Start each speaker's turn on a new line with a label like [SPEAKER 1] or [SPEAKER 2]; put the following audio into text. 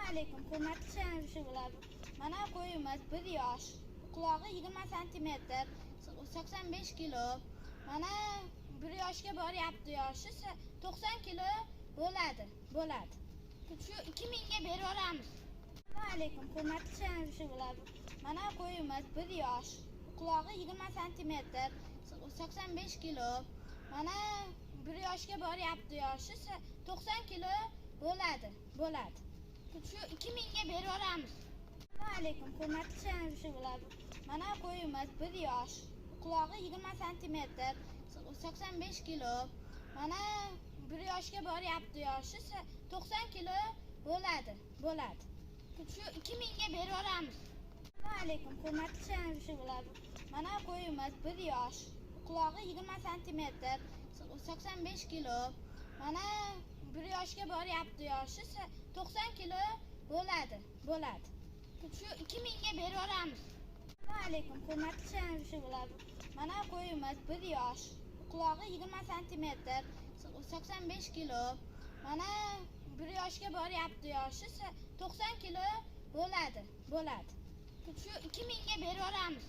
[SPEAKER 1] Alaykum, hurmatli shamshilar. Mana qo'yimiz 1 yosh. Qulog'i 20 santimetr, 85 kilo. Mana 1 yoshga boryapti yoshi, 90 kilo bo'ladi, bo'ladi. Shu 2000 ga berib yuboramiz. Assalomu alaykum, hurmatli shamshilar. Mana qo'yimiz 1 yosh. Qulog'i 20 santimetr, 85 kilo. Mana 1 yoshga boryapti yoshi, 90 kilo bo'ladi, bo'ladi. Shu 2000 ga berib yuboramiz. Assalomu alaykum, hurmatli shamshilar. Mana qo'yimiz 1 yosh. Qulog'i 20 santimetr, 85 kilo. Mana 1 yoshga boryapti yoshi, 90 kilo bo'ladi, bo'ladi. Shu 2000 ga berib yuboramiz. Assalomu alaykum, hurmatli shamshilar. Mana qo'yimiz 1 yosh. Qulog'i 20 santimetr, 85 kilo. Mana 1 yoshga boryapti yoshi, 90 kilo bo'ladi, bo'ladi. Shu 2000 ga berib yuboramiz. Assalomu alaykum, hurmatli shamshilar. Mana qo'yimiz 1 yosh. Qulog'i 20 santimetr, 85 kilo. Mana 1 yoshga boryapti yoshi, 90 kilo bo'ladi, bo'ladi. Shu 2000 ga berib yuboramiz.